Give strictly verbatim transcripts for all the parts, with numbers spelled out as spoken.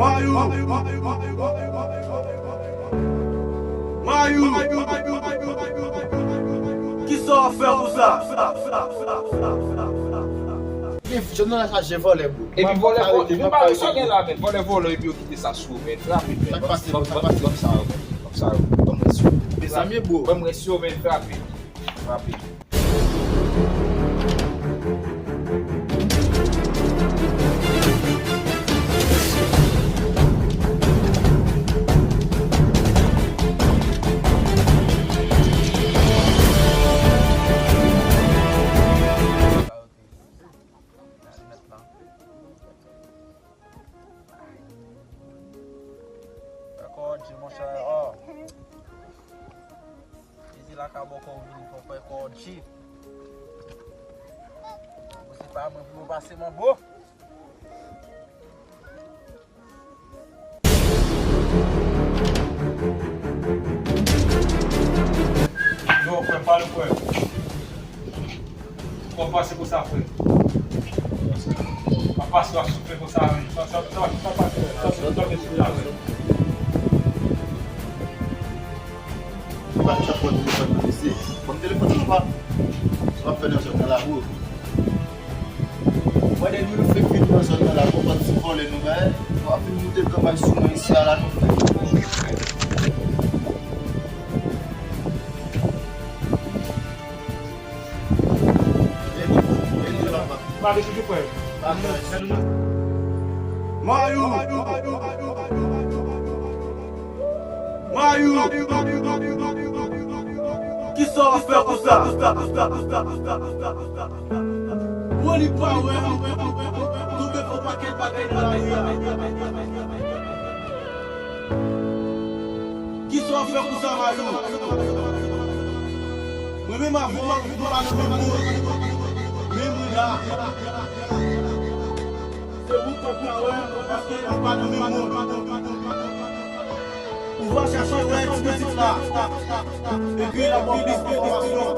Mayou! Mayou! Kisa w ap fè pou sa? Gen jèn nan la chaje vòlè, bro. Epi vòlè, vòlè, nou pa wè sa gen la, men. Vòlè, vòlè, epi yo kite sa sou, men. Rapid, men. Sa k pase, bro? Sa k pase, bro? Sa, bro. Ban m resyo. Mezanmi, bro. Ban m resyo, men. Rapid. Rapid. Fè kòdje, monchè, oh. Jezi la ka bò kò w vini fò fè kòdje. Bon, se pa mwen pou yo pase manbo. Yo, frè, pale, frè. Kòman w pase konsa, frè? Pa pase w ap soufle konsa, men. Sa, sa, sa, sa pase, sa, sa, sa, sa, sa, sa. Ou pa t ap pran telefòn nan, mesye. Pran telefòn nan, pa. Sa w ap fè nan zòn nan la, bro? Mwen, depi nou fenk vin nan zòn nan la, konprann se vòlè nou bay. Nou ap vin moute kanpay sou mwen isi a la, nou fenk. Mayou! Mayou! Kisa w ap fè konsa? Monik pa wè, tonbe fè pakèt bagay nan lari a. Kisa w ap fè konsa, Mayou? Mwen menm avè w, nou pa nan menm moun. Men mwen la. Se ou k pa ka wè, paske nou pa nan menm moun. Ou va chache wè ti pitit la. Epi l ap ba w plis enfòmasyon.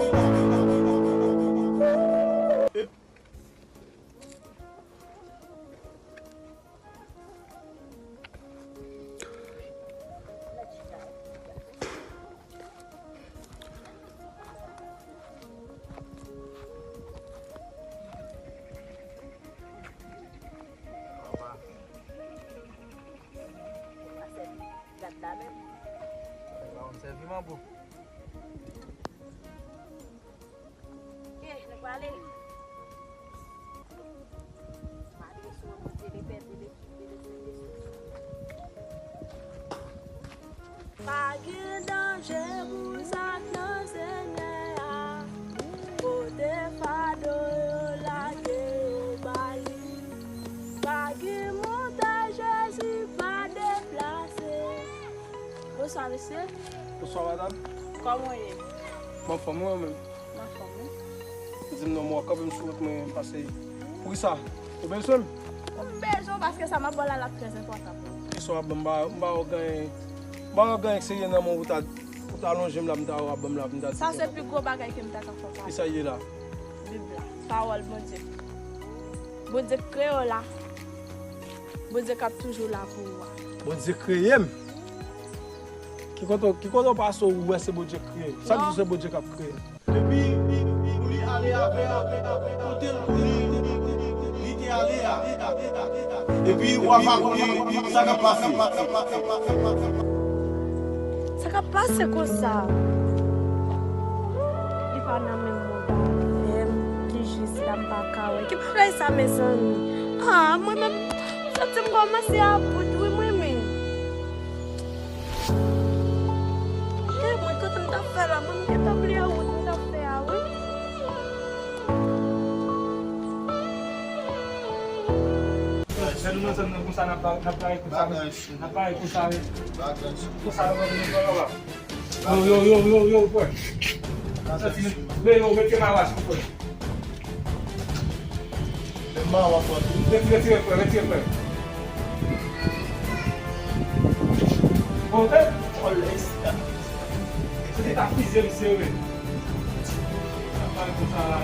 Gad la menm. Sèvi manbo. Ok, nou prale. Mande sou Bondye, Lepè, Bondye, Bondye, Bondye. Pa gen danje pou zak nan Senyè a. Pote fado yo, lage yo ba li. Pa gen montay Jezi pa deplase. Bonswa, mesye. Bonswa, madanm. Kòman w ye? M anfòm, ou menm? M anfòm, wi. Di m non, mwen kanpe m sou wout mwen pase. Poukisa? Ou bezwen m? Ou bezwen w paske sa m ap ba w la, l ap trè enpòtan pou ou. Kisa w ap ban m? M ba, m ba w gen, m ba w gen serye nan men w pou ta, pou ta lonje m la, m ta w ap ban m la, pou m ta di. Sa se pi gwo bagay ke m ta ka fè pou ou. Kisa l ye la? Bib la, pawòl Bondye. Bondye k kreye w la. Bondye k ap toujou la pou ou a. Bondye kreye m? Ki kote, ki kote w pase w wè se Bondye k kreye m? Chak jou se Bondye k ap kreye m. Epi, pou li ale avè w, kote l konnen li te ale a. Epi, w ap rakonte sa k ap pase. Sa k ap pase konsa? Li pa nan menm mond avè m, ki jis la m pa ka wè. Ki bagay sa, mezanmi? Ah, mwen menm, santi m kòmanse about, wi, mwen menm. Eh, mwen tout m t ap fè la, mwen m gentan bliye wout m t ap fè a, wi. Sèl nou nan zòn nan konsa, n ap ba-, n ap bare konsa, wi. N ap bare konsa, wi. Konsa, wi, wi, wi, wi. Yo, yo, yo, yo, yo, frè. Santi, men yo, mete mawas, frè. Retire, retire, frè, retire, frè. Bon, tè. Se te ta fize misye, wi. Sa pale konsa la.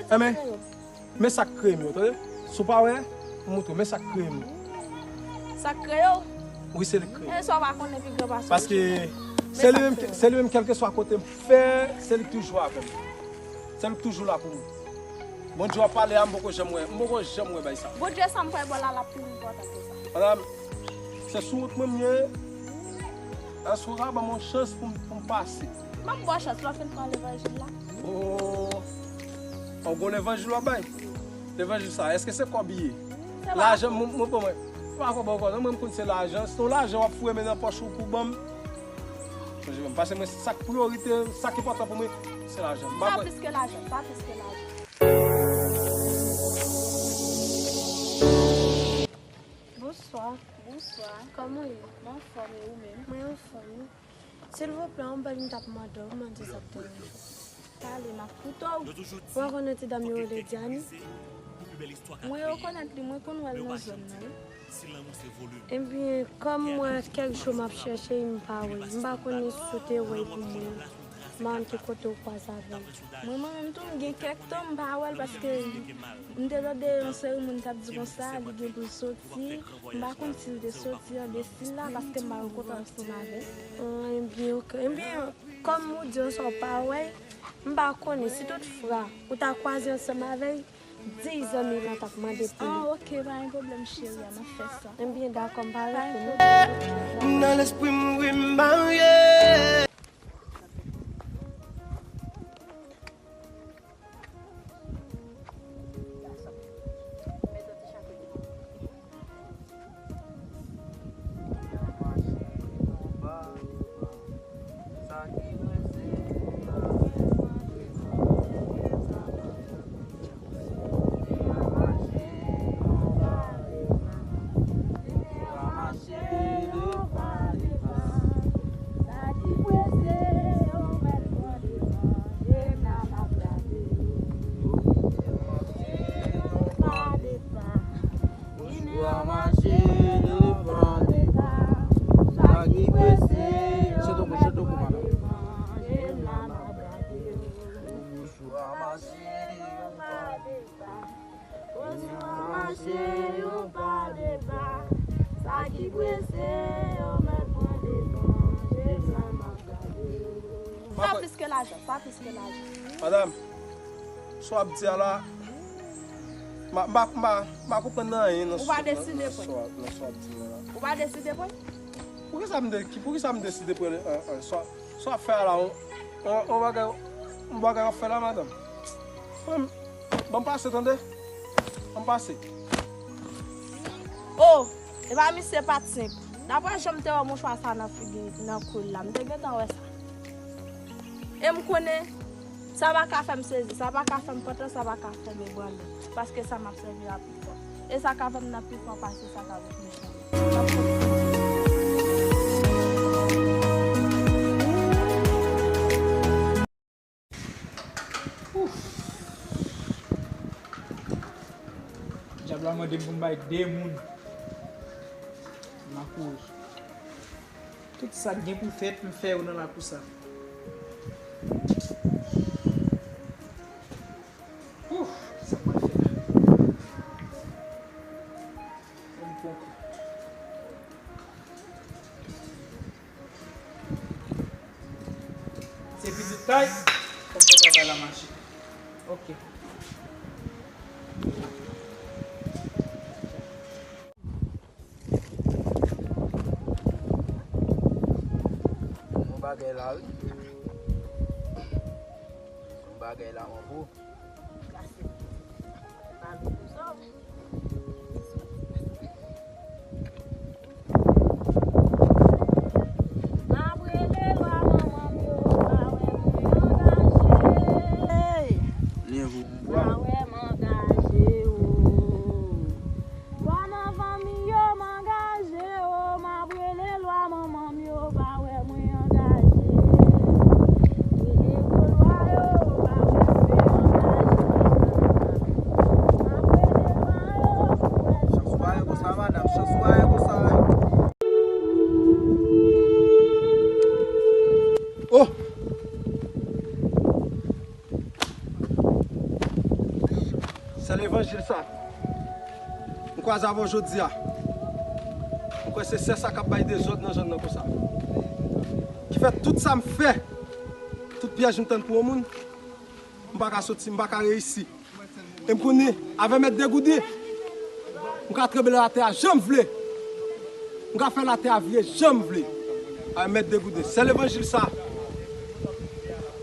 Enben, men sa k kreye m yo, tande. Si w pa wè, m montre w, men sa k kreye m yo. Sa k kreye w? Wi, se li k kreye. E sa w pa konnen pi gran pase w. Paske se li menm, se li menm, kèlkeswa kote m fè, se li k toujou avè m. Se li k toujou la pou mwen. Bondye w ap pale a, m poko janm wè, m poko janm wè bay sa. Bondye sa m kwè bò la, l ap pi enpòtan ke sa. Madanm, se sou wout mwen m ye. Èske w ka ban m yon chans pou m, pou m pase? M ap ba w chans, lè w fin pran levanjil la. Oh, yon gwo levanjil w ap bay? Levanjil sa, èske se kòb li ye? Se pa lajan, mwen, mwen, bon, mwen. Se pa kòb ankò, non, mwen, m konn se lajan. Se yon lajan w ap foure men nan pòch ou pou ban m. Sonje ban m. Paske mwen, sa k priyorite, sa k enpòtan pou mwen, se lajan. M pa kwè. Sa plis ke lajan, sa plis ke lajan. Bonswa. Bonswa. Kòman w ye? Mwen anfòm, e ou menm? Mwen anfòm wi. Silvouplè, yon bagay m t ap mande w, m mande sa k te rive. Pale, m ap koute w. Ou rekonèt ti dam yo rele Diane? Mwen rekonèt li, mwen konn wè l nan zòn nan wi. Ebyen, kòm m wè kèk jou m ap chèche l, m pa wè l. M pa konnen si w te wè l pou mwen. M pa konn ki kote w kwaze avè l. Mwen, mwen menm tou, m gen kèk tan m pa wè l paske m te tande yon seri moun t ap di konsa, li gen pou l soti. M pa konn si l te soti andesil la, paske m pa rankontre ansanm avè l. Ah, ebyen, ok. Ebyen, kòm ou di yon sa w pa wè l, m pa konnen si toutfwa ou ta kwaze ansanm avè l, di zanmi lan t ap mande pou li. Ah, ok, pa gen pwoblèm, cheri a, m ap fè sa. Ebyen, dakò, m pa rete non. Nan lespri m, wi, m marye. Sa plis ke lajan, sa plis ke lajan. Madanm, sa w ap di a la, m pa, m pa, m pa, m pa konprann anyen nan sa w ap di a la. Ou pa deside pran? Poukisa m de-, ki, poukisa m deside pran, euh, euh, sa, sa w ap fè a la, yon, yon, yon bagay, yon bagay w ap fè la, madanm? Ban m pase, tande? Ban m pase. Oh, epa misye pa t senp. Daprè jan m te wè mouchwa sa nan figi, nan kou l la, m te gentan wè sa. E m konnen, sa pa ka fè m sezi, sa pa ka fè m pantan, sa pa ka fè m ebranle. Paske sa m ap sèvi a pi fò. E sa ka fè m nan pi fò pase sa k ap mechan. Ouf! Dyab la mande m pou m bay de moun nan kouri. Tout sa k gen pou fèt, m fè yo nan lakou sa. Ouf! Sa m pral fè la? Yon poko. Se pitit kay, fò m fè travay la mache. Ok. Bon bagay la, wi. Bon bagay la, mon bro. Lève ou. Bwa nan fanmi yo, m angaje, o, m ap rele lwa manman m yo, pa wè mwen angaje. Rele gwo lwa yo, pa wè mwen angaje. M ap rele lwa yo, pou wè si. Chans pa ye konsa, madanm, chans pa ye konsa. Oh! Se levanjil sa. M kwaze avè w jodi a. Kwè se sè sa k ap bay dezòd nan zòn nan konsa. Ki fè tout sa m fè, tout pyèj m tann pou yon moun, m pa ka soti, m pa ka reyisi. E m konnen, avè mèt degouden, m ka tranble latè a jan m vle. M ka fè latè a vire jan m vle. Avè mèt degouden. Sè levanjil sa,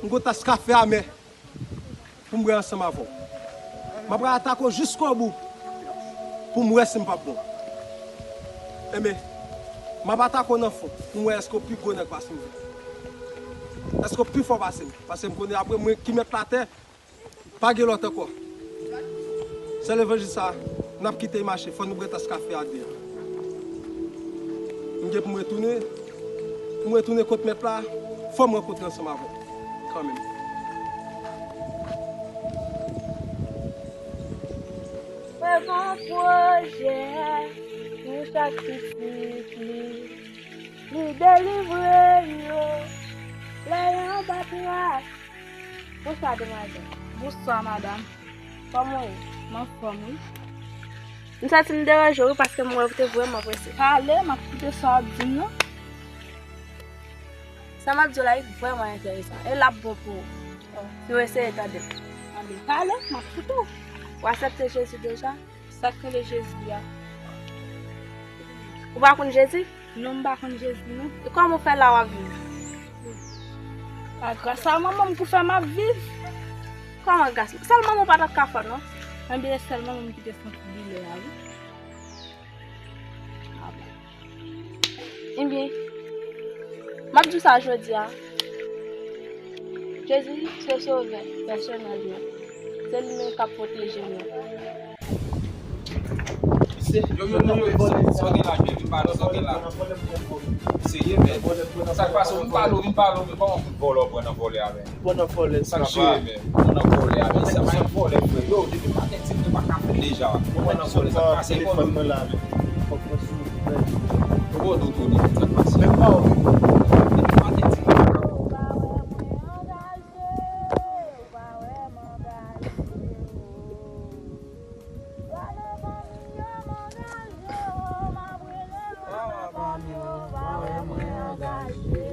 m gon tas kafe amè pou m bwè ansanm avè w. M ap atake w jiskobou pou m wè si m p ap bon. Enben, m ap atake w nan fon pou m wè èske w pi gwo nèg pase m. Èske w pi fò pase m. Paske m konnen apre mwen ki mèt latè, pa gen lòt ankò. Sè levanjil sa, n ap kite l mache, fò nou bwè tas kafe a deyò. M gen pou m retounen, pou m retounen kot mèt la, fò m rankontre ansanm avè w kanmenm. Mwen gen yon pwojè pou chak pitit li, li delivre yo lè y anba trak. Bonswa, demwazèl. Bonswa, madanm. Kòman w ye? M anfòm, wi. M santi m deranje w, wi, paske m wè w te vrèman prese. Pale, m ap koute sa w ap di m nan. Sa m ap di w la, li vrèman enteresan. E l ap bon pou ou. Si w eseye tande m. Anben, pale, m ap koute w. Ou aksepte Jezi deja? Sa k rele Jezi a? Ou pa konn Jezi? Non, m pa konn Jezi, non. E kòman w fè la w ap viv? A gras a manman m pou fè m ap viv. Kòman gras? Sèl manman w pa t ap ka fè, non. Anben, e sèl manman m ki te santi doulè a, wi. A bon. Ebyen, m ap di w sa jodi a. Jezi se sovè pèsonèl nou. Se li menm k ap pwoteje nou. Yo, yo, yo, yo, sa, sa w gen la, men, vin pale, sa w gen la. Serye, men. Sa k pase, vin pale, vin pale, men kòman vòlè w pran nan vòlè a, men? Pran nan vòlè, sa k jere, men. Pran nan vòlè a, men. Se yon vòlè, frè. Yo, depi maten, ti, nou pa ka fè deja. Pran nan vòlè, sa k pase, telefòn mwen la, men. Fòk mwen sou, men. Yo, bon, Dodo, sa k pase? Men pa w. Depi maten, ti, nou pa ka. Ou pa wè m angaje, ou pa wè m angaje, o. Pale fanmi yo, m angaje, o, m ap rele lwa fanmi yo, pa wè mwen angaje.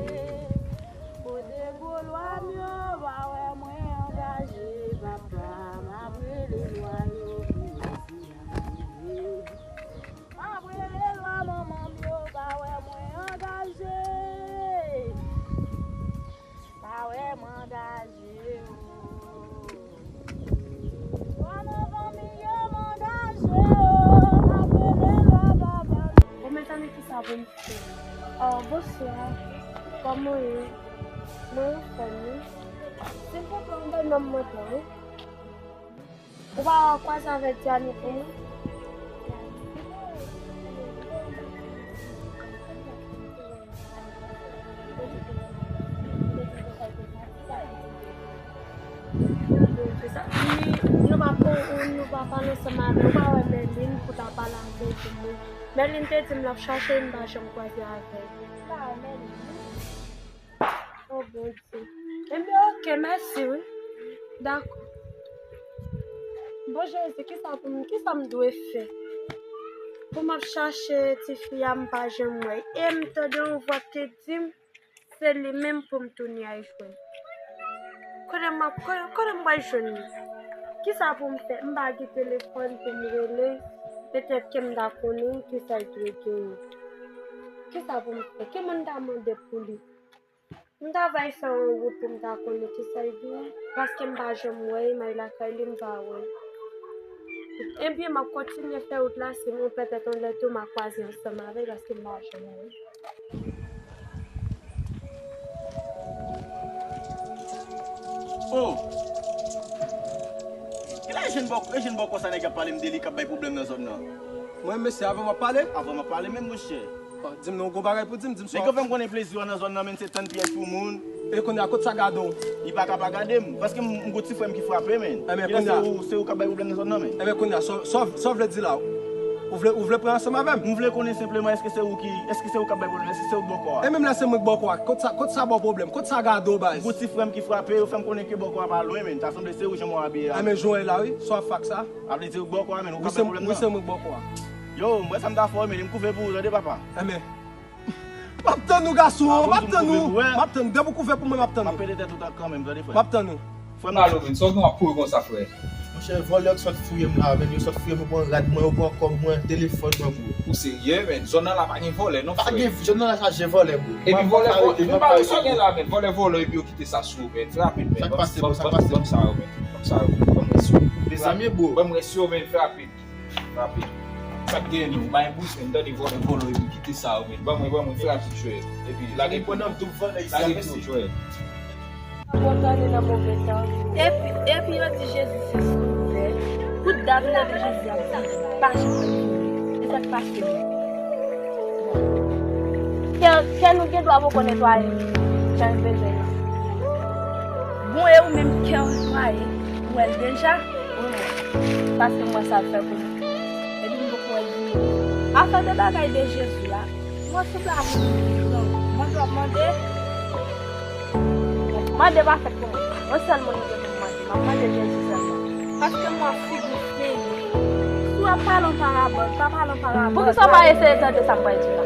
Kote gwo lwa m yo, pa wè mwen angaje, papa, m ap rele lwa yo pou yo siyale. M ap rele lwa manman m yo, pa wè mwen angaje. Pa wè m angaje, o. Lwa nan fanmi yo, m angaje, o. M ap rele lwa papa m. Bon, mezanmi, kisa pou m fè? Oh, bonswa. Kòman w ye? Mwen anfòm, wi. Silvouplè, m bay nonm mwen pran, wi. Ou pa kwaze avèk Diani pou mwen? Ni nou pa, ou, ou, nou pa pale ansanm avè, ou pa wè Mèlin pou ta pale avè l pou mwen. Mèlin te di m l ap chache, m pa janm kwaze avè l. M pa wè Mèlin. Oh, Bondye. Ebyen, oke, mèsi, wi. Dakò. Bon, Jezi, kisa pou m, kisa m dwe fè? Pou m ap chache tifi a, m pa janm wè l. E m tande yon vwa k te di m, se li menm pou m tounen al jwenn. Kote m ap, kote, kote m pral jwenn li? Kisa pou m fè? M pa gen telefòn pou m rele. Petèt ke m ta konnen kisa l dwe genyen. Kisa pou m fè? Ki moun m ta mande pou li? M ta va fè yon wout pou m ta konnen kisa l gen, paske m pa janm wè l, m al lakay li, m pa wè l. Ebyen, m ap kontinye fè wout la, si mwen petèt yon lè tou m a kwaze ansanm avè l, paske m pa janm wè l. Oh! Kilè e jèn bòkò, e jèn bòkò sa nèg ap pale m de li k ap bay pwoblèm nan zòn nan? Mwen, mesye, avè w m ap pale? Avè w m ap pale menm, monchè. Bon, di m non, w gon bagay pou di m, di m sa. Nèg yo fè m konnen plezi w nan zòn nan, men se tann pyèj pou moun. E kounye a, kot sa gade w? Li pa ka pa gade m, paske m, m gon ti frè m ki frape, men. Enben, kounye a, se ou, se ou k ap bay pwoblèm nan zòn nan, men. Enben, kounye a, sa, sa, sa w vle di la? Ou vle, ou vle pran ansanm avè m? M vle konnen senpleman, èske se ou ki, èske se ou k ap bay pwoblèm, èske se ou k bòkò a? E menm lè se mwen k bòkò a, kot sa, kot sa ba w pwoblèm? Kot sa gade w, baz? M gon ti frè m ki frape, yo fè m konnen ke bòkò a pa lwen, men. Ta sanble se ou jan mwen abiye a. Enben, jan w ye la, wi, sa w ap fè ak sa? A vle di ou k bòkò a, men, ou k ap bay pwoblèm nan? Wi, se mwen k bòkò a. Yo, m wè sa m ta fè w, men m kouve pou ou, tande, papa. Enben, m ap tann ou, gason, m ap tann ou. M ap tann ou. Depi w kouve pou mwen, m ap tann ou. M ap pete tèt ou kanmenm, tande, frè. M ap tann ou. Frè m. Alo, men, sa w gen w ap kouri konsa, frè? Monchè, vòlè yo sot fouye m la, men yo sot fouye m, yo pran rad mwen, yo pran kòb mwen, telefòn mwen, bro. Ou serye, men? Zòn nan la pa gen vòlè, non, frè. Pa gen, zòn nan la chaje vòlè, bro. Epi vòlè, vòlè, men pa sa w gen la, men. Vòlè, vòlè, epi yo kite sa sou ou, men. Fè rapid, men. Sa k pase, bro? Sa k pase? Ban m sa yo, men. Ban m sa yo. Ban m rès yo. Mezanmi, bro. Ban m rès yo, men. Fè rapid. Rapid. Sa k gen nou? Bay bouch, men, tande, vòlè, vòlè, epi kite sa yo, men. Ban mwen, ban mwen, fè rapid, jwè. Epi lage, lage tou, jwè. Kondannen nan move tan. Epi, epi yo di Jezi se souvè. Tout dat yo tande Jezi ap di, pa janm vini. E sa k pase, men? Kè, kè nou gen dwa poko netwaye jan l bezwen nan. Bon, e ou menm kè w netwaye, ou wè l deja? Ou non. Paske m wè sa l fè pou nou. Epi m poko wè l vini. Afè de bagay de Jezi a, mwen sanble a moun ki gran. Mande w ap mande. Mande pa fèt pou mwen. Yon sèl moun m gen pou m mande. M ap mande Jezi sèlman. Paske m wè figi w fenyen. Si w ap pale yon parabòl, pa pale yon parabòl. Poukisa w pa eseye tande sa m pral di la?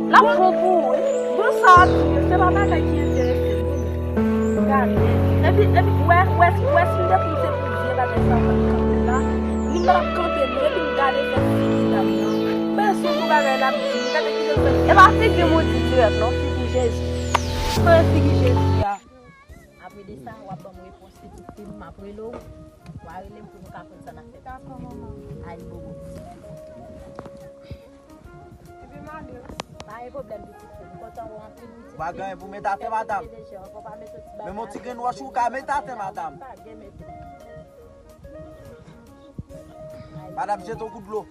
L ap bon pou ou, wi. Bon, sa w ap di yo, se pa bagay ki enterese m, non. Gade. Epi, epi, wè, wè, wè, si m te konn se pou vye bagay sa w t ap kanpe la, nou t ap kanpe, non, epi m gade fè figi dam nan. Men se yon gwo bagay l ap di, gade ki jan l fè. E pa figi m ou di dirèk, non, figi Jezi. Fè figi Jezi a. Apre de sa, w ap ban m repons li pou fi m, m ap rele w. W a rele m pou nou ka konn sa n ap fè. Dakò, manman. Ayibobo. Epi, mande w. Pa gen pwoblèm, pitit fi m. M kontan wè w anpil, pitit fi m. Pa gen pou met atè, madanm. Menm yon ti grenn wòch ou ka met atè, madanm. Pa gen, mete. Madanm, jete yon kout dlo.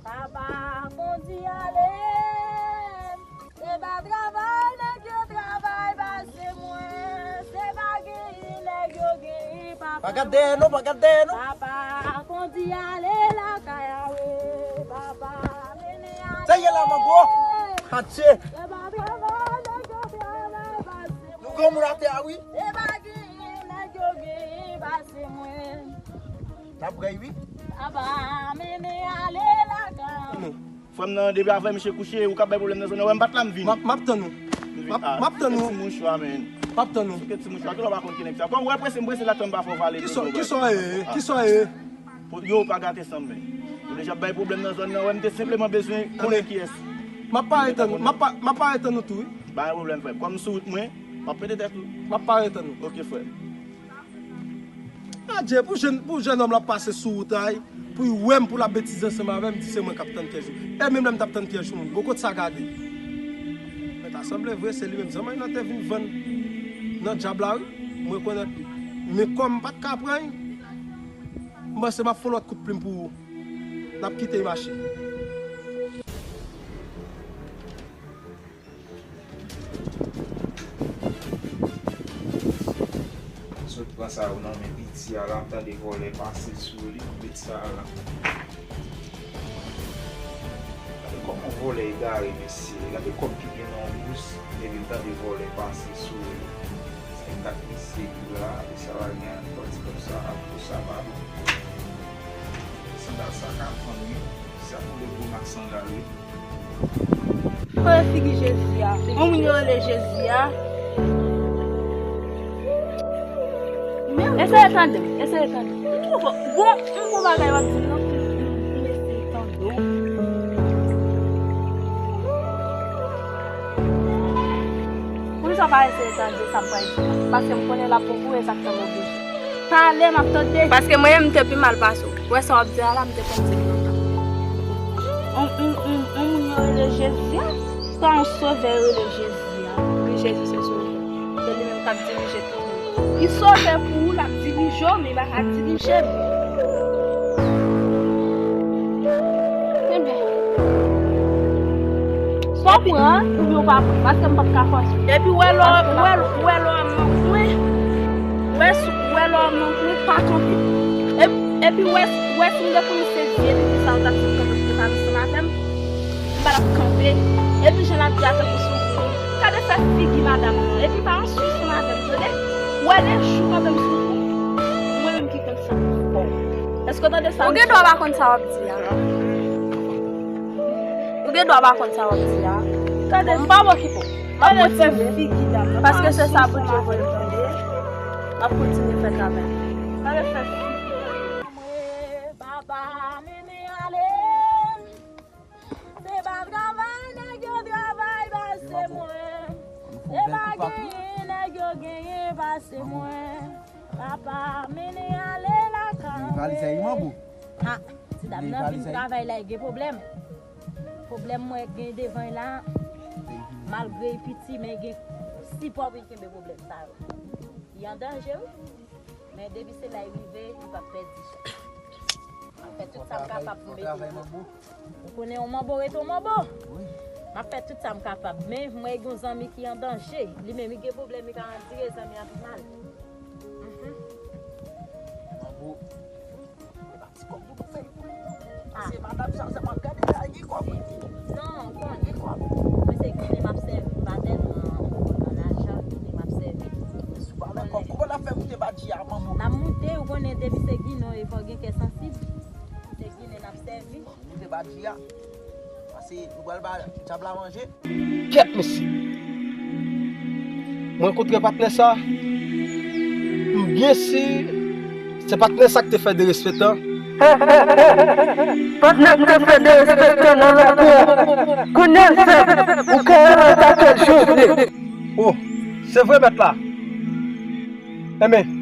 Papa kondi ale, se pa travay nèg yo travay pase mwen, se pa genyen nèg yo genyen, papa. Pa gad dèyè nou, pa gad dèyè nou. Papa kondi ale lakay a we, papa mennen ale. Sa ye la, mango? Atye. Se pa travay nèg yo travay pase mwen. Nou granmoun atè a, wi. Se pa genyen nèg yo genyen pase mwen. N ap rèy, wi. Papa mennen ale lakay. Frè m nan, depi avè misye kouche, ou ka bay pwoblèm nan zòn nan, wè m pa t la, m vini. M ap, m ap tann ou. M ap, m ap tann ou. Ti mouchwa, men. M ap tann ou. Souke ti mouchwa, kilè w pa konn ki nèg sa. Kòm ou wè prese, m prese la, tann pa fè w pale. Kisa, kisa w ye? Kisa w ye? Yo, pa gate san m, men. Ou deja bay pwoblèm nan zòn nan, wè m te senpleman bezwen konnen kiyès. M ap pare tann ou, m ap pa, m ap pare tann ou tou, wi. Pa gen pwoblèm, frè m. Kòm sou wout mwen, m ap pete tèt ou. M ap pare tann ou. Ok, frè m. Adje, pou jèn, pou jèn nonm la pase sou wout la, pou l wè m, pou l ap betize ansanm avè m, di se mwen k ap tann Pyè Jou. E menm lè m t ap tann Pyè Jou, bon, kot sa gade? Men ta sanble vre, se li menm zanmann nan te vin vann nan djab la, wi. M rekonèt li. Men kòm m pa t ka pran l, m panse m ap fè yon lòt kout plim pou ou. N ap kite l mache. Sot pran sa yo nan men piti a la, m tande vòlè pase sou li, m met sa a la. Gade kòman vòlè egare, mesye. Gade kòb ki gen nan yon bous, epi m tande vòlè pase sou li. Senkant misye ki la, e sa va gen yon ti kòb sa, ap pou sa pa bon. Sandal sa ka fann, wi. Sa pou le gwo mak sandal, wi. Prè figi Jezi a. Yon moun yo rele Jezi a. Eseye tande m, eseye tande m. Bon, bon, yon bon bagay w ap di m nan, pou m eseye tande w. Poukisa w pa eseye tande sa m pral di la? Paske m konnen l ap bon pou ou, e sa k fè m oblije. Pale, m ap tande. Paske mwen menm, m te pi mal pase w. Ou wè sa w ap di a la, m te konn di l lontan. On, on, on, on moun yo rele Jezi a, se pa yon sovè yo rele Jezi a. Wi, Jezi se sovè. Se li menm k ap dirije tou. Li sovè pou ou, l ap dirije w, men li pa ka dirije m. Ebyen, swa w pran, oubyen w pa pran, paske m p ap ka fòse w. Epi w wè lè w, w wè, w wè lè w ap mank mwen, w wè si, w wè lè w ap mank mwen, pa kanpe. Epi, epi w wè, w wè si m te konn se vye pitit sa w t ap di m kanpe, m te pa ansanm avè m, m pa t ap kanpe. Epi jan l ap di a tankou soufri. Gade fè figi madanm nan. Epi pa ansanm avè m, tande. W wè de jou kanpe m soufri. Èske w tande sa? Ou gen dwa pa konn sa w ap di a. Ou gen dwa pa konn sa w ap di a. Tande, m pa okipe w. M ap kontinye. Paske se sa Bondye voye m tande. M ap kontinye fè travay. Tande, fè. Papa, mennen ale. Se pa travay nèg yo travay pase mwen. Se pa genyen nèg yo genyen pase mwen. Papa, mennen ale lakay mwen. Valiz la, li manbo. Ah, ti dam nan vin travay la, li gen pwoblèm. Pwoblèm mwen gen devan la, malgre li piti, men gen sipò pou l kenbe pwoblèm sa yo. Li an danje, wi. Men depi se la li rive, li p ap pèdi chan. M ap fè tout sa m kapab pou m ede li. Ou konnen yon manbo rete yon manbo. M ap fè tout sa m kapab. Men mwen gen yon zanmi ki an danje. Li menm li gen pwoblèm, li ka andire zanmi an pi mal. Mhm. Manbo. Se pa ti kòb nou pou fè li pou li non. Paske madanm sa, sa m ap gade la, gen kòb. Non, ou konnen. Gen kòb. Mwen se Ginen m ap sèvi, m pa tèlman nan lajan, Ginen m ap sèvi. Si w pa nan kòb, kòman n ap fè moute badji a, manbo? N ap moute, ou konnen depi se Ginen, e fò gen kè sansib. Se Ginen n ap sèvi. Moute badji a. Paske nou pral ba dyab la manje. Kèt mesye. Mwen kontre patnè sa. M byen si se patnè sa k te fè derespektan. Patnè k te fè derespektan nan lakou a. Kounye a se ou ka atake l jodi. Oh, se vre mèt la. Enben,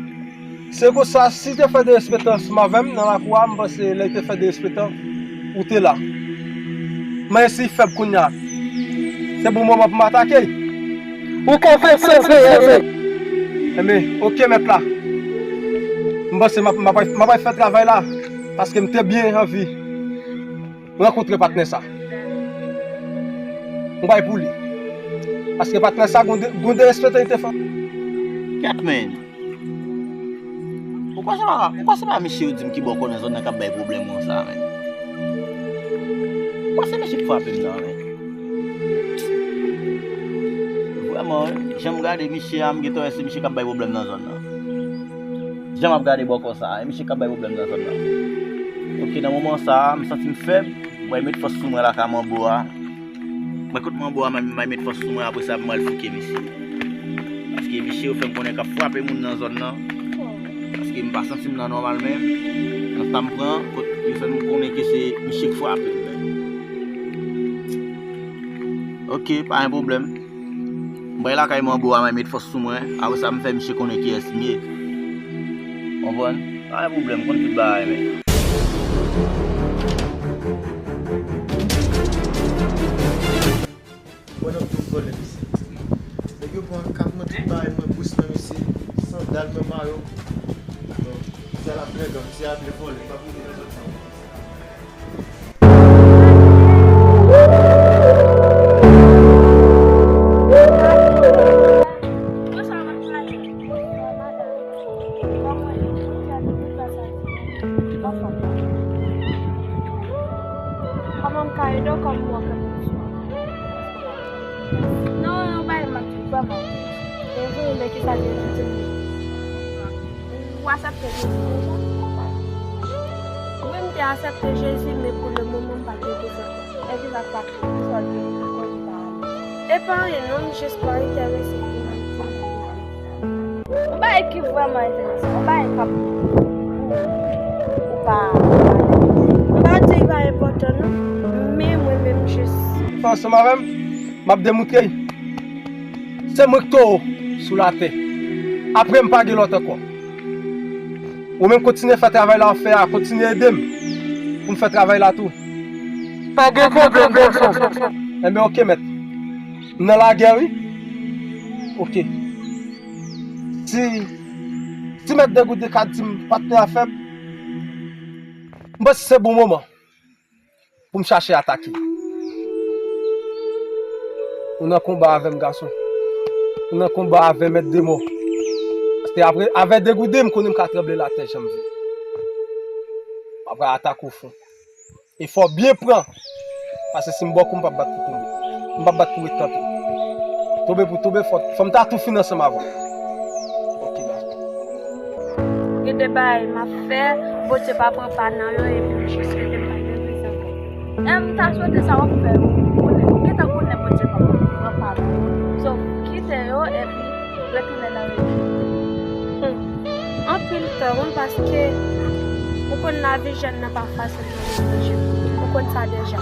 se konsa, si te fè derespektan ansanm avè m nan lakou a, m panse lè te fè derespektan, ou te la. Men si fèb kounye a, se bon moman pou m atake l. Ou ka fè sa vre, enben. Enben, oke, mèt la. M panse m ap, m ap, m ap fè travay la, paske m te byen anvi rankontre patnè sa. M bay pou li. Paske patnè sa, gon de, gon derespektan li te fè. Kèt, men. Ou kwè se pa, ou kwè se pa misye yo di m ki bò kò nan zòn nan k ap bay pwoblèm konsa, men? Ou kwè se misye k frape m nan, men? Vrèman, jan m gade misye a, m gentan wè se misye k ap bay pwoblèm nan zòn nan. Jan m ap gade bò kò sa a, e misye k ap bay pwoblèm nan zòn nan. Oke, nan moman sa a, m santi m fèb, m pral met fòs sou mwen lakay manbo a. Mwen kot manbo a, m pral met fòs sou mwen, apre sa, m pral fouke misye. Paske misye yo fè m konnen k ap frape moun nan zòn nan. Paske m pa santi m nan nòmal menm. Nan sa m pran, kot yo fè m konnen ke se misye k frape m menm. Oke, pa gen pwoblèm. M pral lakay manbo a, m met fòs sou mwen. Apre sa, m fè misye konnen kiyès m ye. Konprann? Pa gen pwoblèm, m konn tout bagay, men. Mwen nan tout vòlè, mesye. Nèg yo pran kat mwen, tout bagay mwen, bous mwen, mesye. Sandal mwen, mayo. Bon, misye al ap trè gang, misye al vle vòlè, m pa vle nan zòn sa. Kòman m ka ede w kòm ou anfèt? Non, yon bagay m ap di w vrèman. Men vini, men kisa te rive m? Ou aksepte Jezi deja? Wi, m te aksepte Jezi, men pou le moman, m pa t gen kèk epi m ap pati. Kisa w te di pou li pa ale? E pa anyen non, m jis pa enterese pou m di. Yon bagay ki vrèman enteresan, yon bagay k ap pou ou pa pale. M pa di li pa enpòtan non, men mwen menm jis. Fè ansanm avè m, m ap demontre l. Se mwen k towo sou latè. Apre m pa gen lòt ankò. Ou menm kontinye fè travay la w ap fè a, kontinye ede m pou m fè travay la tou. Pa gen pwoblèm, bèl frè m. Enben, oke, mèt. M nan lagè, wi. Oke. Si, si mèt Degouden ka di m patnè a fèb, m panse se bon moman pou m chache atake. Ou nan konba avè m, gason. Ou nan konba avè mèt demò. Paske apre, avè Degouden, m konnen m ka tranble latè jan m vle. M ap atake w fon. E fò w byen pran. Paske si m ba w kou, m p ap bat pou tonbe. M p ap bat pou ret kanpe. Tonbe pou tonbe, fò, fò m ta tou fin ansanm avè w. Oke, baz. Gen de bagay m ap fè, Bondye pa pran pa nan yo, epi m jis rete m pa gen rezon. M ta swete sa w ap fè yo, konnen, ou gentan konnen Bondye pa pran pa nan yo. So, kite yo, epi retounen nan rejim. Hmm. Anpil tan, wi, paske ou konn lavi jèn nan pa fasil nan rejim. Ou konn sa deja.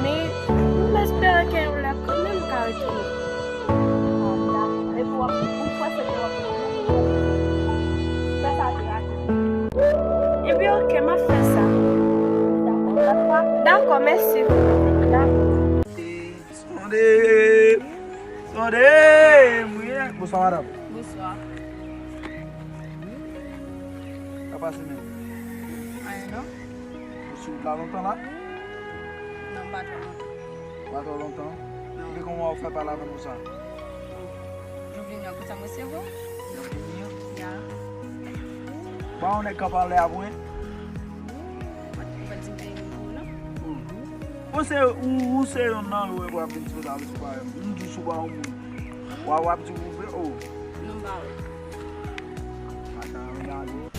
Men, m espere ke yon lè kanmenm m ka retounen. Epi w ap, ou panse ke w ap fè sa tou rapid. Ebyen, oke, m ap fè sa. Dakò, mèsi. Dakò. Sonde, sonde, mwen. Bonswa, madanm. Bonswa. Sa pase menm? Anyen non. Ou sou wout la lontan la? Non, m pa twò lontan. Pa twò lontan? Non. Epi kòman w fè pale avè m konsa? Mwen vini an, konsa mwen seve w. Mwen vini an? Ya. Ba yon nèg k ap pale avè w. Ou pa di m pa renmen pou ou non. Ou se, ou, ou se yonn nan yo w ap vin sipoze avè sou pawòl. M di sou ba yon moun. W ap, w ap di ou vle, oh. Non, m pa wè. Ata, regade.